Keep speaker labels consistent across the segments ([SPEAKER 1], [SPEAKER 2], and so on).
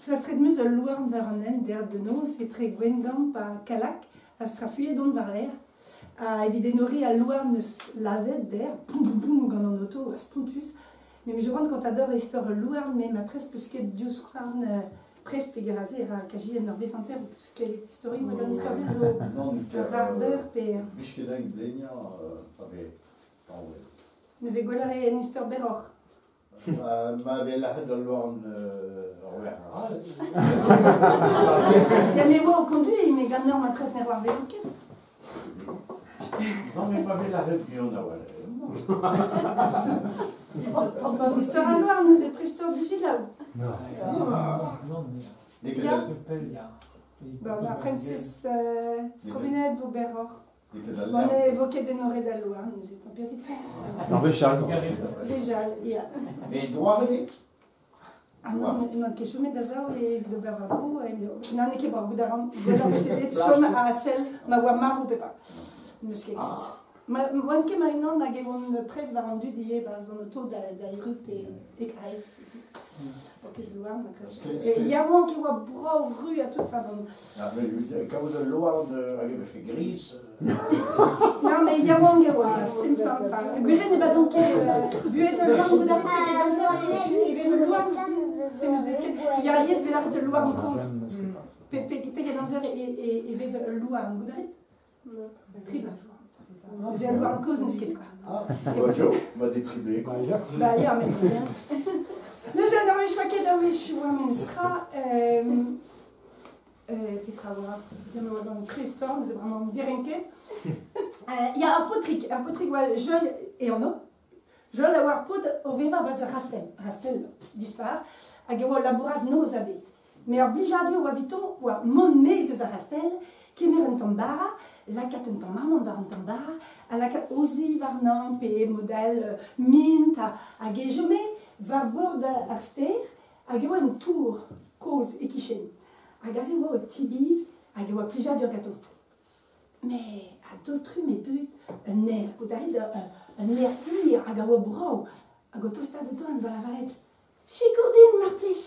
[SPEAKER 1] Flastret 'm eus ul louarn war an hent dec'h da noz etre Gwengamp ha Kallag ha strafuilhet on war-lerc'h. Ha evit enoriñ al louarn 'm eus lazhet dec'h, boum boum boum gant an oto, spontus. Met me zo c'hoant kontañ deoc'h istor ul louarn met matresse 'peus ket divskouarn prest peger aze e ra kazi un eurvezh hanter ho peus klevet istorioù hag an istor-se zo ur c'hard-eur pe...
[SPEAKER 2] Blij ket din bleniañ pa vez tañvet.
[SPEAKER 1] Neuze gwelloc'h eo un istor berroc'h.
[SPEAKER 2] Ma vez lâret al louarn ur wech arall.
[SPEAKER 1] Ya me oa o konduiñ met ganeoc'h matresse ne c'hoarvezo ket.
[SPEAKER 2] Non mais ma vez lâret buan a-walc'h.
[SPEAKER 1] Istor al louarn neuze prest oc'h da selaou.
[SPEAKER 2] N'eo ket
[SPEAKER 1] Ya. Bon, ar priñsez Strobinet vo berroc'h.
[SPEAKER 2] N'eo ket al
[SPEAKER 1] Bon,
[SPEAKER 2] louarn.
[SPEAKER 1] ne vo ket enoret al louarn neuze, tant pis evit
[SPEAKER 3] Ur wech all.
[SPEAKER 1] Wech all, ya.
[SPEAKER 2] Mais doare eo.
[SPEAKER 1] Ah non, n'on ket chomet da sav evit ober war-dro. N'an ket brav, goût a ran. Gwelloc'h vefe bet chom a-sell ma oa marv pe pas. N'eus ket graet. Ma oan ket ma-unan hag e oan prest war an dud ivez 'barzh an oto da da erruout e e Kreiz. Ok, louarn, Yaouank e oa brav ru ha tout, enfin bon.
[SPEAKER 2] Ah, mais kaout ul louarn hag e vefe gris.
[SPEAKER 1] Non, mais yaouank e oa, fin flamm. Enfin, gwir ne badon ket buhez ul louarn goût a ran amzer e vez ul louarn. Se meus desket. Ya, alies vez lâret ul louarn kozh. Pe, pe, pegen amzer e, e, e vev ul louarn, goût a rit? Tri bloaz. Neuze ul louarn kozh n'eus ket, quoi.
[SPEAKER 2] Ah, bah jo, ma détriblé, quoi.
[SPEAKER 1] Bah ya, met bien. Neuze, ar wech oa ket ar wech oa memes tra. Petra oa? Ya, me oa gant tre istor, neuze bremañ direnket. Ya, ur paotrig, ur paotrig oa Joel e anv. Joel a oa ur paotr o vevañ 'barzh ur rastell, rastell dispar, hag e oa o labourat noz ha deiz. Met ar blijadur oa evitañ oa mont maez eus ar rastell, kemer un tamm bara, lakaat un tamm amann war an tamm bara, ha lakaat ozilh warnañ pe mod-all mint hag e chome war bord ar stêr hag e oa un tour kozh e-kichen. Hag aze e oa o tibiñ hag e oa plijadur gantañ. Mais a-daol-trumm e deuet un aer, goût a rit, un aer hir hag a oa brav hag o tostaat outañ en doa lavaret Sikour din mar plij!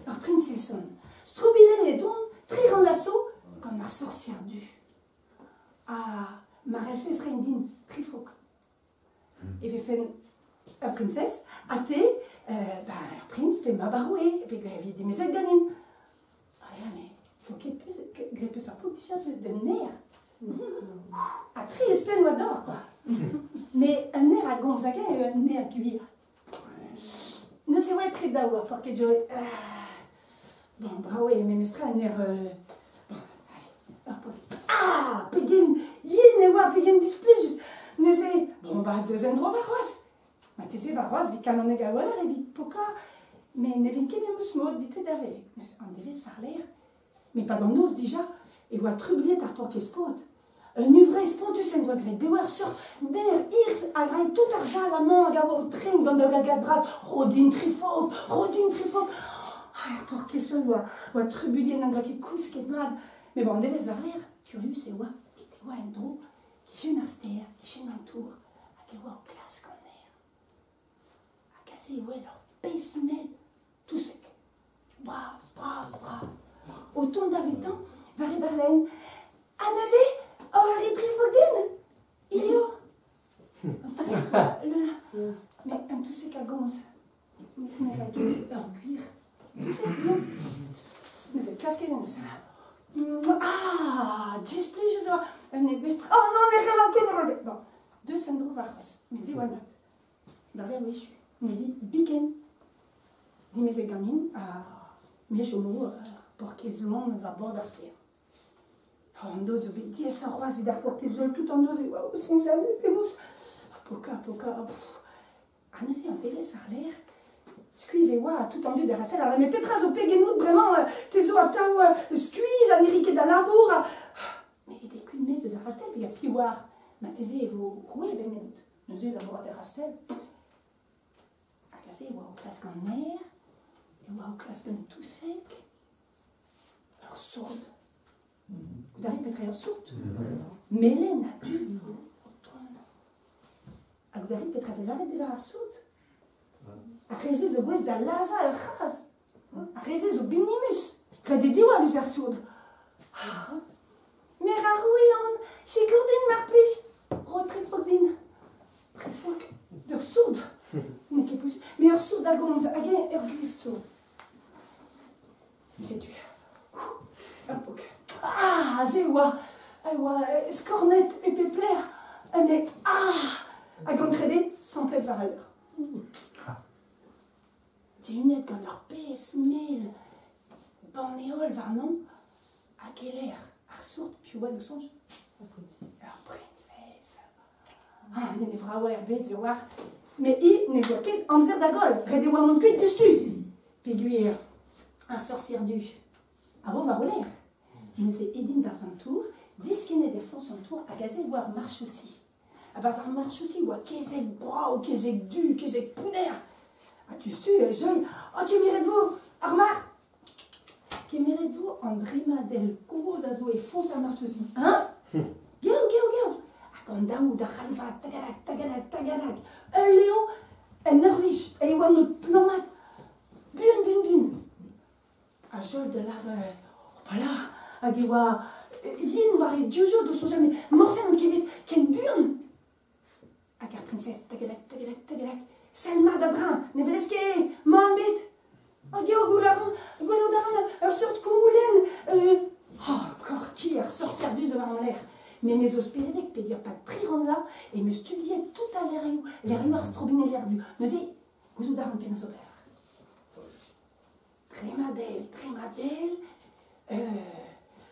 [SPEAKER 1] Ur priñsez on. Strobinellet on, tre ran a zo gant ar sorser du. Ha ma c'hellfes reiñ din tri fok e vefen ur priñsez ha te ben ur priñs pe mab ar roue pe e vi dimezet ganin. Ah ya, mais faut ket peus graet peus ar paotr dija d'un aer. Ha tri ouzhpenn oa deoc'h quoi. Mais un aer a gomz hag eñ eo un aer gwir. Neuze e oa etre daou ar porket Joe. Bon, brav eo memestra un aer... Bon, allez, ur paotr. Ah, pegen yen e oa, pegen displijus. Neuze, bon, bah, deus en-dro warc'hoazh. Marteze warc'hoazh 'vit kalonek a-walc'h evit pokañ, met ne vin ket memes mod dit-te da welet. Neuze an devezh war-lerc'h, met 'pad an noz dija, e oa trubuilhet ar paourkaezh paotr. Un huñvre spontus en doa graet, bet oa ur seurt ner hirs a rae tout ar sal amañ hag a oa o treiñ gant daoulagad bras Ro din tri faotr, ro din tri faotr. Ah, ar paourkaezh oa, oa trubuilhet, n'en doa ket kousket mat. Met bon, an devezh war-lerc'h, kurius e oa, bet e oa en-dro, kichen ar stêr, kichen an tour, hag e oa o klask an aer. Hag aze e wel ur pezh mell touseg. Bras, bras, bras. O tont davetañ war e barlenn. Ha neuze, oc'h arri tri faotr din Hirio An touseg le... Mais un touseg a gomz. Ne ra ket ur gwir touseg, non? Neuze, klasket en deus. Ah, displijus e oa un ebest. Oh non, ne c'hellan ket, ne c'hellan ket. Bon, deus en-dro warc'hoazh, met diwall mat. War-lerc'h echu, ne vi biken dimezet ganin ha me 'chomo paourkaezh loen war bord ar stêr. An noz zo bet diaesoc'h c'hoazh evit ar paourkaezh loen, tout an noz e oa o soñjal penaos pokañ, pokañ, Ha neuze an devezh war-lerc'h, skuizh e oa tout an dud er rasel, a met petra zo pegen out bremañ, te zo atav skuizh ha ne ri ket da labour. Met e kuit maez eus ar rastell, peogwir piv oar, marteze e vo roue benn out. Neuze labourat er rastell. Hag aze e oa o klask an aer, e oa o klask un touseg, ur sourd. Goût a rit petra eo ur sourd? Melen ha du o tont. Ha goût a rit petra vez lâret diwar ar sourd? Ar re-se zo gouest da lazhañ ur c'hazh. Ar re-se zo binimus. Ret eo diwall ouzh ar sourd. Mer ar roue on, sikour din mar plij. Ro trefok din. Trefok d'ur sourd. N'eo ket posupl. Met ur sourd a gomz hag eñ ur gwir sourd. Setu. Ur pok. Ah, aze e oa, e oa skornet e pep lec'h. Ane, ah! Hag an trede, samplet war al leur. Dihunet gant ur pezh mell bann-heol warnon, hag e-lec'h ar sourd piv oa o soñj? Ur priñsez. Ah, n'en e vravañ er bed, sur 'walc'h. Met hi ne doa ket amzer da goll, ret e oa mont kuit diouzhtu. Peogwir ar sorser du a vo war o lerc'h. Neuze edint 'barzh an tour, diskennet e foñs an tour hag aze e oa ur marchosi. A-barzh ar marchosi e oa kezeg brav, kezeg du, kezeg pounner. Ha diouzhtu e jeu, oh kemeret 'vo ar marc'h! Kemeret 'vo an dremadell kozh a zo e foñs ar marchosi, hein? Geo, geo, geo! Hag an daou da c'halvat, tagalag, tagalag, tagalag. Ul leo en ur wech e oant o plammat. Buan, buan, buan. Ha Joel da lâret, hopala, hag e oa yen war e divjod o soñjal met morse n'on ket bet ken buan. Hag ar priñsez tagadak, tagadak, tagadak, sell mat a-dreñv, ne welez ket mann ebet. Hag eo gwelout a ran ur seurt koumoulenn. Oh, korki ar sorser du zo war an lec'h. Me me zo speredek peogwir 'pad tri rann-la em eus studiet tout al levrioù, levrioù ar strobineller du. Neuze, gouzout a ran penaos ober. Tremadel, tremadel,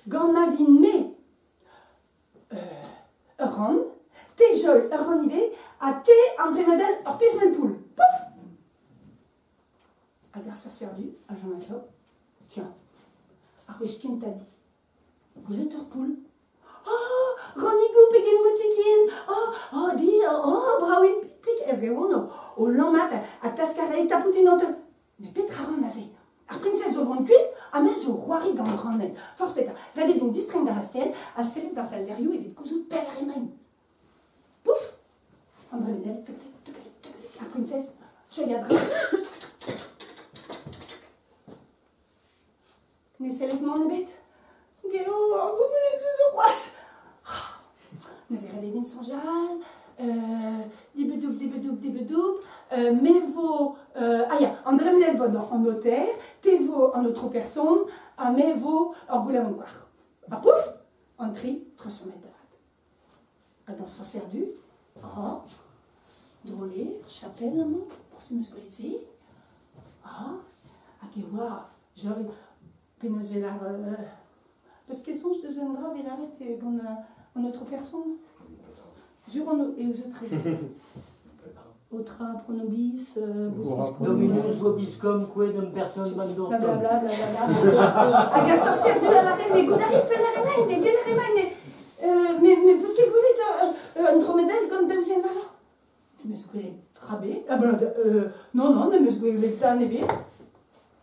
[SPEAKER 1] gant ma vin-me ur rann, te Jol ur rann ivez, ha te an dremadel ur pezh mell-poull. Pouf! Hag ar sorser du a chomas eo. Tiens, ar wech kentañ dit. Gwelet ur poull. Oh, rannigoù pegen moutik int! Oh, oh, di, oh, brav int pik hag e oant o lammat ha klask a rae tapout unan dezho. Met petra 'ran aze? Ar priñsez zo vont kuit ha me zo c'hoari gant raned. Forzh petra, ret eo din distreiñ d'ar c'hastell ha sellet 'barzh al levrioù evit gouzout pelec'h emaint. Pouf! An dremedell, tuk tuk tuk tuk tuk, ar priñsez, cheuliad Ne sellez mann ebet? Geo, ar goumoulenn zo c'hoazh. Neuze ret eo din soñjal. Dibedoub, dibedoub, dibedoub. Me vo... ah ya, an dremedell vo an noter, te vo an aotrou person, ha me vo ur goulaouenn koar. Ha pouf! An tri treuzfurmet da vat. Hag ar sorser du, ah, drol eo, ur chapel amañ, morse 'm eus gwelet se. Ah, hag e oa, Joy, penaos 'vez lâret, peus ket soñj deus un dra 'vez lâret gant an aotrou person? Sur on eo eus etrez. Otra pro nobis,
[SPEAKER 3] Dominus vobiscum quedem person mandortum.
[SPEAKER 1] Blablabla, blablabla. Hag ar sorser du a lâre, mais goût a rit pelec'h emaint, mais pelec'h emaint, mais mais peus ket gwelet un dromedell gant daou zen warnañ? N'em eus gwelet tra ebet. Ah ben, non, non, n'em eus gwelet den ebet.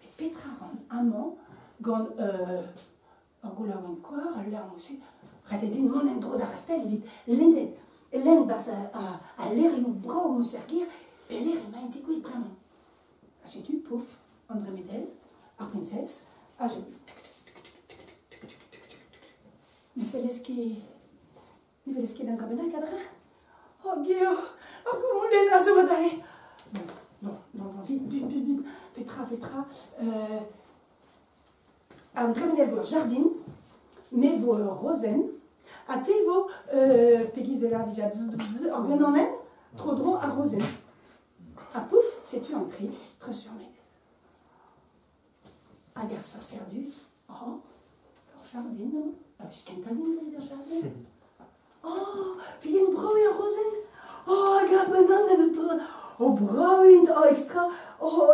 [SPEAKER 1] Met petra ran amañ gant ur goulaouenn koar, al lec'h-se? Ret eo din mont en-dro d'ar c'hastell evit lennet lenn 'barzh al levrioù brav 'm eus er gêr pelec'h emaint degouezhet bremañ. Ha setu, pouf, an dremedell, ar priñsez, ha je... Ne sellez ket... Ne welez ket un dra bennak a-dreñv? Oh, geo, ar goumoulenn a zo adarre. Bon, bon, bon, vite, vite, vite, vite. Petra, petra. An dremedell vo ur jardin, me vo ur rozenn, ha te vo pegiz vel ar dija bzz bzz bzz, ur gwenanenn tro-dro ar rozenn. Ha pouf, setu an tri treuzfurmet. Hag ar sorser du, oh, ur jardin amañ, ah, kentañ din dre ar jardin. Oh, pegen brav eo ar rozenn! Oh, hag ar bananenn o tro... Oh, brav int, oh, extra! Oh,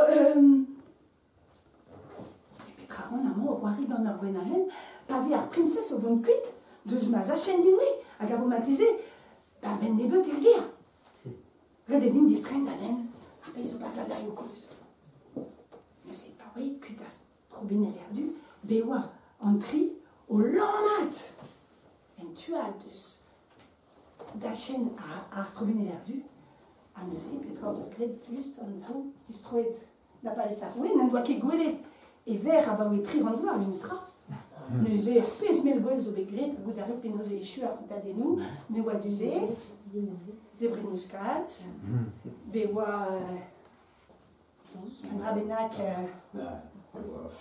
[SPEAKER 1] Petra ran amañ o c'hoari gant ur gwenanenn pa vez ar priñsez o vont kuit deus ma zachenn din-me hag a vo marteze pa ven nebeut er gêr. Ret eo din distreiñ da lenn ar pezh zo 'barzh al levrioù kozh. Neuze pa oe kuit ar strobineller du, bet oa an tri o lammat en tu all deus dachenn ar strobineller du. Ha neuze petra o deus graet just an daou distroet da palez ar roue n'en doa ket gwelet E ver abaoe 300 vloaz memestra. Neuze ur pezh mell gwell zo bet graet, ha gouzout a rit penaos e echu ar kontadennoù, me oa du-se, debret 'm eus kalz, bet oa un dra bennak...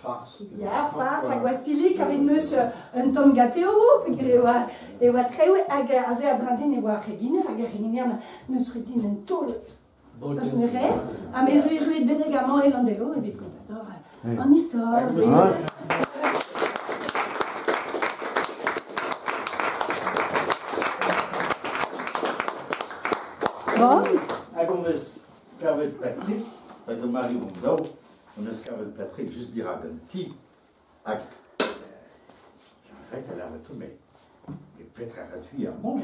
[SPEAKER 2] Farz.
[SPEAKER 1] Ya, farz ha gwastilli, kavet 'm eus un tamm gateo, peogwir e oa, e oa traoù, hag aze a-dreñv din e oa ar c'heginer, hag ar c'heginer 'neus roet din un taol Pas me re, ha me zo erruet betek amañ e Landelo evit kontañ deoc'h an istor. Bon.
[SPEAKER 2] Hag hon eus kavet Patrick, hag o mari hon daou, hon eus kavet Patrick just dirak an ti. Hag en fait, a lavaret mais petra ra-tu amañ?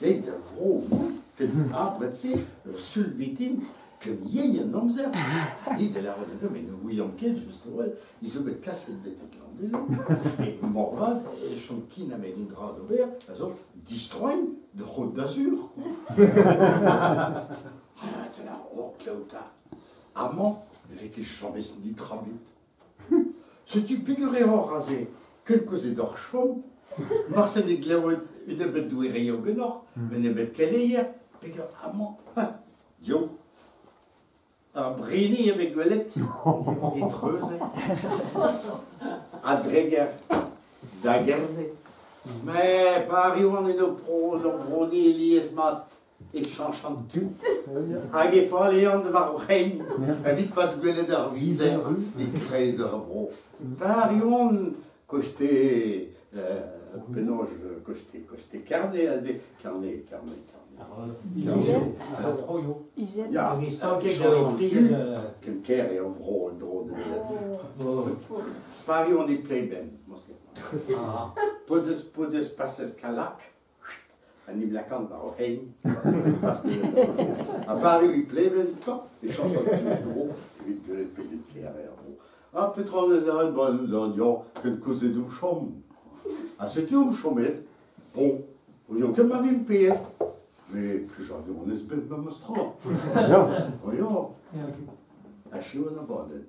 [SPEAKER 2] Deit da vro-mañ, ken abred-se, ur sul vintin, ken yen an amzer. Ha ni da lavaret mais ne ouiomp ket, just a-walc'h, ni zo bet kaset betek Landelo, met moarvat e chom kin nemet un dra d'ober, a zo distroiñ d'ar C'hôte d'Azur, quoi. Ha da lâret, oh, klev 'ta, amañ ne vez ket james netra ebet. Setu peger eo hoc'h aze, kenkoulz eo deoc'h chom. Marse ne glevit un nebeud doereioù ganeoc'h, un nebeud keleier, peger amañ, dio. Ar brini a vez gwelet e treuze, a Dreger da Gerne. Mais pa arrivont en ho pro, en hor bro-ni lies-mat, e chañchan tu. Hag e falean war o c'hein evit pas gwelet ar vizer e-kreiz ar vro. Pa arrivont koste penaos koste koste Kerne aze Kerne Kerne Kerne Ya, e chañchan tu ken ker eo vro en-dro da welet. Pa arrivont e Pleiben, morse. P'o deus paset Kallag En em lakaont war o c'hein, ha pa arru e Pleven, e chañsont tro evit gwelet pegen kaer eo ar vro. Ha petra en deus lâret? Bon, ya, kenkoulz eo deomp chom. Ha setu omp chomet. Bon, n'ouiomp ket ma vimp paeet. Met plijadur hon eus bet memes tra. Ya. Ya. Achiu an abadenn.